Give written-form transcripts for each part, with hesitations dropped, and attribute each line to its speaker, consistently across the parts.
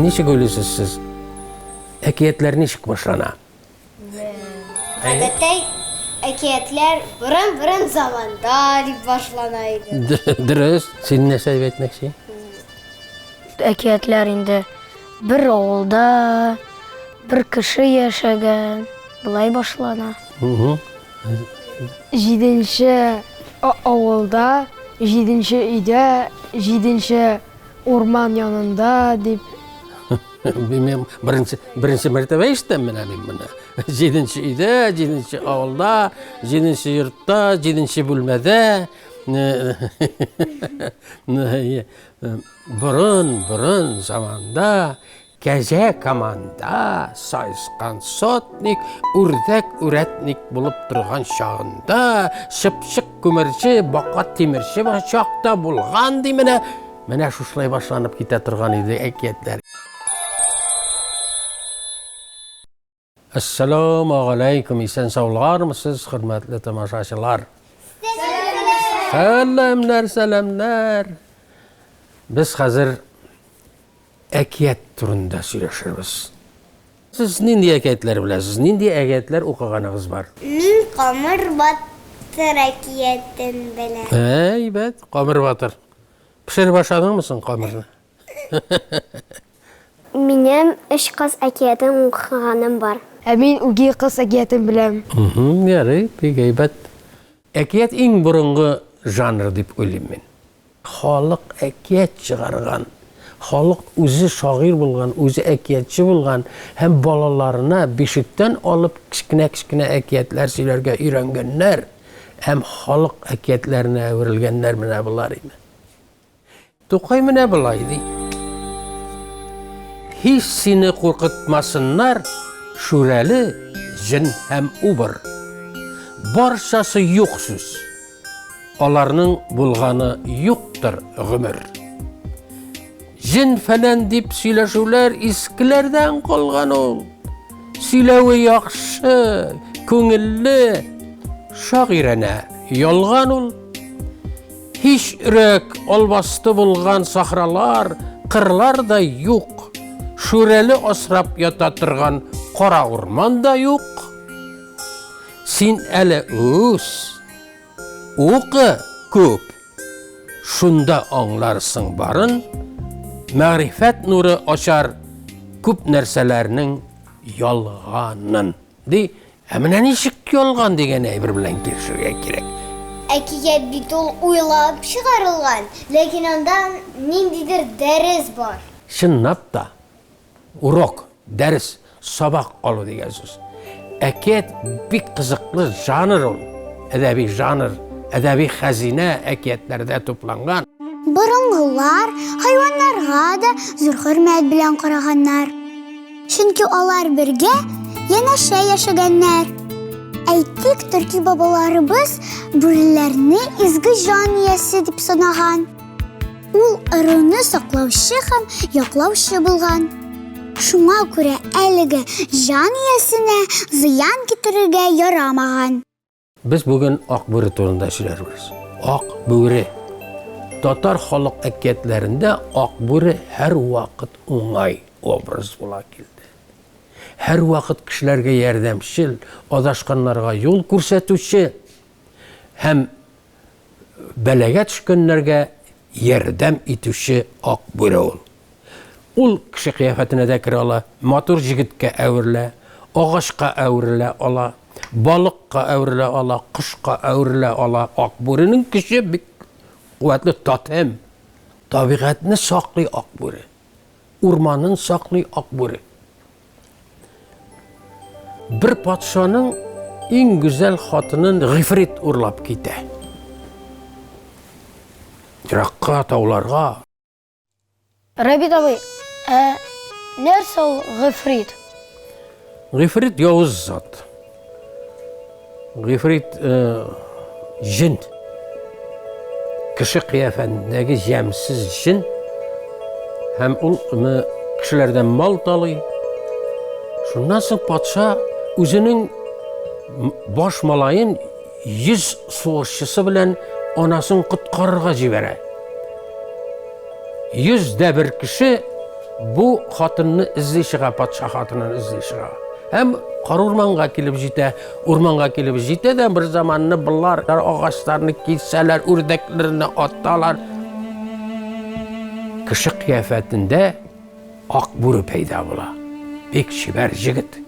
Speaker 1: Ничек уйлыйсыз сез? Әкиятләр ничек башлана?
Speaker 2: Гадәттә әкиятләр борын-борын заманда дип башлана иде.
Speaker 1: Дөрес. Син нәрсә дип әйтмәкче?
Speaker 3: Әкиятләр инде бер авылда бер кеше яшәгән, болай башлана.
Speaker 4: Җиденче авылда, җиденче өйдә, җиденче урман янында дип.
Speaker 1: Мин беренче беренче мәртәбә ишетәм менә мин моны. Җиденче өйдә, җиденче авылда, җиденче йортта, җиденче бүлмәдә. Борын, борын заманда кәҗә команда, саескан сотник, үрдәк үрәтник булып торган чагында, чыпчык күмерче, бака тимерче чакта булган ди менә. Менә шушылай башланып китә торган иде әкиятләр. Әссәламү исән саулармысыз, хөрмәтле тамашачылар. Сәламнәр, сәламнәр. Без хәзер әкият турында сөйләшербез. Сез нинди әкиятләр беләсез? Нинди әкиятләр укыганыгыз бар?
Speaker 2: Мин Камыр батыр әкиятен беләм.
Speaker 1: Әйбәт, Камыр батыр. Пешереп ашадыңмы соң камырны?
Speaker 2: Минем Өч кыз әкиятен укыганым бар.
Speaker 4: Ә мин Үги кыз әкиятен беләм.
Speaker 1: Ярый, бик әйбәт. Әкият иң борынгы жанр дип уйлыйм мин. Халык әкият чыгарган, халык үзе шагыйрь булган, үзе әкиятче булган һәм балаларына бишектән алып кечкенә-кечкенә әкиятләр сөйләргә өйрәнгәннәр һәм халык әкиятләренә әверелгәннәр менә болар име. Тукай менә болай ди. Һич сине куркытмасыннар Шүрәле, җен һәм убыр. Барчасы юк сүз. Аларның булганы юктыр гомер. Җен фәлән дип сөйләшүләр искеләрдән калган ул. Сөйләве яхшы, күңелле, шагыйрәнә ялган ул. Һич өрәк, албасты булган сахралар, кырлар да юк. Шүрәле асрап ята торган кара урман да юк. Син әле үс, укы күп, шунда аңларсың барын, мәгърифәт нуры ачар күп нәрсәләрнең ялганын. Ди, ә менә ничек ялган дигән әйбер белән килешергә кирәк.
Speaker 2: Әкият бит ул уйлап чыгарылган, ләкин анда ниндидер дәрес бар.
Speaker 1: Чынлап та, урок, дәрес, сабак алу дигән сүз. Әкият бик кызыклы жанр ул, әдәби жанр, әдәби хәзинә әкиятләрдә тупланган.
Speaker 2: Борынгылар хайваннарга да зур хөрмәт белән караганнар. Чөнки алар бергә янәшә яшәгәннәр. Әйтик, төрки бабаларыбыз бүреләрне изге җан иясе дип санаган. Ул ыруны саклаучы һәм яклаучы булган. Шуңа күрә әлеге җан иясенә зыян китерергә ярамаган.
Speaker 1: Без бүген Ак бүре турында сөйләрбез. Ак бүре. Татар халык әкиятләрендә Ак бүре һәрвакыт уңай образ була килде. Һәрвакыт кешеләргә ярдәмчел, адашканнарга юл күрсәтүче һәм бәлагә төшкәннәргә ярдәм итүче Ак бүре ул. Ул кеше кыяфәтенә дә керә ала, матур җегеткә әверелә, агачка әверелә ала, балыкка әверелә ала, кошка әверелә ала. Ак бүренең көче бик куәтле тотем. Табигатьне саклый ак бүре. Урманын саклый ак бүре. Бер патшаның иң гүзәл хатынын Гыйфрит урлап китә. Еракка, тауларга.
Speaker 3: Рабит абый, ә нәрсә ул гыйфрит?
Speaker 1: Гыйфрит явыз зат. Гыйфрит э, җен. Кеше кыяфәтендәге җәмсез җен. Һәм ул ны кешеләрдән мал талый. Шуннан соң патша үзенең баш малаен 100 сугышчысы белән анасын коткарырга җибәрә. 101 кеше Бу хатынны эзли чыга, патша хатынын эзли чыга. Һәм карурманга килеп җитә. Урманга килеп җитә дә бер заманны болар агачларны кисәләр, үрдәкләрне аталар. Кеше кыяфәтендә ак бүре пәйда була. Бик чибәр җегет.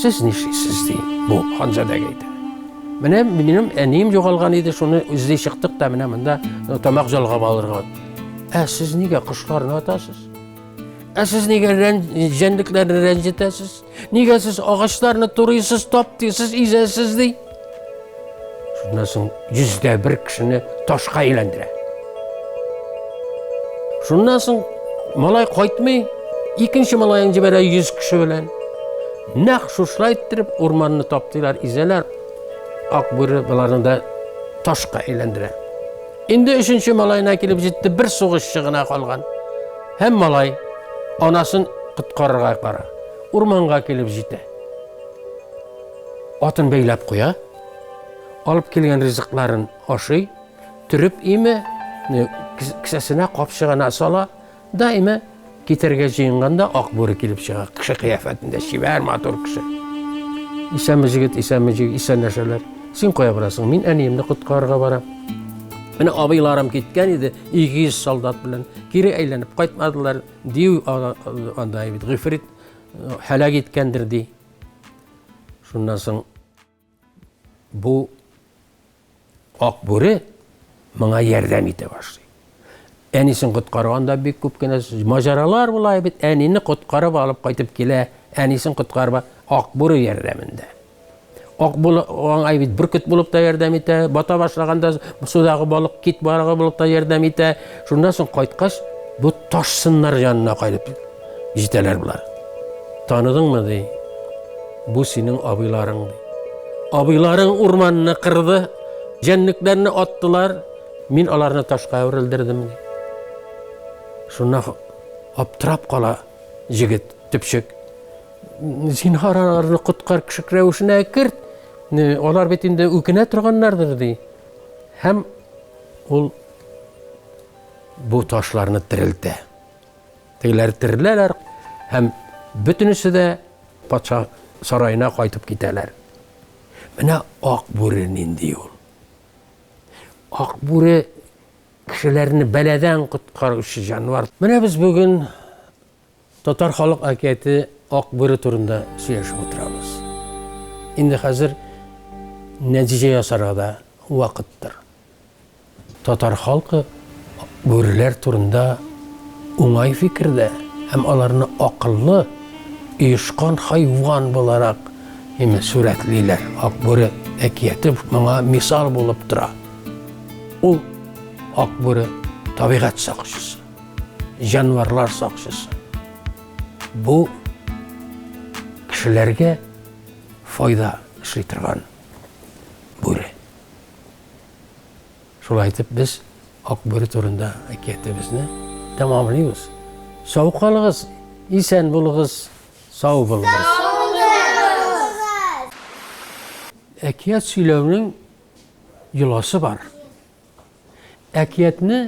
Speaker 1: Сез нишлисез, ди бу ханзадәгә әйтә. Менә минем әнием югалган иде, шуны эзли чыктык та менә монда тамак җалгап алырга. Ә сез нигә кошларны атасыз? Ә сез нигә җәнлекләрне рәнҗетәсез? Нигә сез агачларны турыйсыз, таптыйсыз, изәсез, ди. Шуннан соң 101 кешене ташка әйләндерә. Шуннан соң малай кайтмый, икенче малаен җибәрә 100 кеше белән. Нәкъ шушылай иттереп урманны таптыйлар, изәләр. Ак бүре боларны да ташка әйләндерә. Инде өченче малаена килеп җитте, бер сугышчы гына калган. Һәм малай анасын коткарырга бара. Урманга килеп җитә. Атын бәйләп куя. Алып килгән ризыкларын ашый, төреп име, кесәсенә капчыгына сала, да име китәргә җыенганда ак бүре килеп чыга, кеше кыяфәтендә, чибәр, матур кеше. Исәнме җегет, исәнме җегет, исәнләшәләр. Син кая барасың? Мин әниемне коткарырга барам. Менә абыйларым киткән иде, 200 солдат белән. Кире әйләнеп кайтмадылар. Дию анда бит гыйфрит һәлак иткәндер ди. Шуннан соң бу ак бүре моңа ярдәм итә башлый. Әнисен коткарганда бик күп кенә маҗаралар була бит. Әнине коткарып алып кайтып килә. Әнисен коткарып ак бүре ярдәмендә. Ак бүре аңа бит бөркет булып та ярдәм итә, бата башлаганда судагы балык кит барыгы булып та ярдәм итә. Шуннан соң кайткач, бу таш сыннар янына кайтып җитәләр болар. Таныдыңмы, ди? Бу синең абыйларың, ди. Абыйларың урманны кырды, җәнлекләрне аттылар, мин аларны ташка әверелдердем, ди. Шуннан аптырап кала җегет, төпчек. Зинһар аларны коткар, кеше рәвешенә керт. Алар бит инде үкенә торганнардыр, ди. Һәм ул бу ташларны терелтә. Тегеләр тереләләр һәм бөтенесе дә патша сараена кайтып китәләр. Менә ак бүре нинди ул. Ак бүре кешеләрне бәладән коткаручы җанвар. Менә без бүген татар халык әкияте Ак бүре турында сөйләшеп утырабыз. Инде хәзер нәтиҗә ясарга да вакыттыр. Татар халкы бүреләр турында уңай фикердә һәм аларны акыллы, оешкан хайван буларак име сурәтлиләр. Ак бүре әкияте моңа мисал булып тора. Ул ак бүре табигать сакчысы, җанварлар сакчысы. Бу кешеләргә файда эшли торган бүре. Шулай итеп без Ак бүре турында әкиятебезне тәмамлыйбыз. Сау калыгыз, исән булыгыз, сау булыгыз. Әкият сөйләүнең йоласы бар. Әкиятне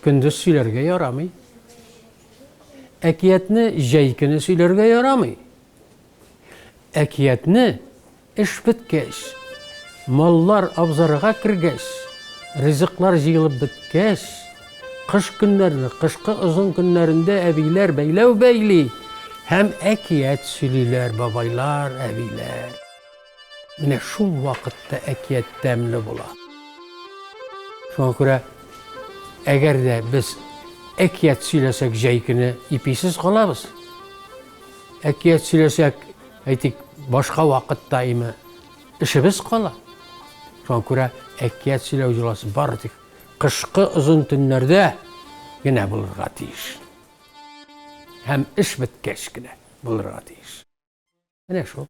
Speaker 1: көндез сөйләргә ярамый. Әкиятне җәй көне сөйләргә ярамый. Әкиятне Эш беткәч, маллар абзарга кергәч, ризыклар җыелып беткәч, кыш көннәрне, кышкы озын көннәрендә әбиләр бәйләү бәйли һәм әкият сөйлиләр бабайлар, әбиләр. Менә шул вакытта әкият тәмле була. Шуңа күрә, әгәр дә без әкият сөйләсәк җәй көне иписез калабыз. Әкият сөйләсәк, әйтик, башка вакытта име эшебез кала. Шуңа күрә әкият сөйләү йоласы бары тик кышкы озын төннәрдә генә булырга тиеш. Һәм эш беткәч кенә булырга тиеш. Менә шул.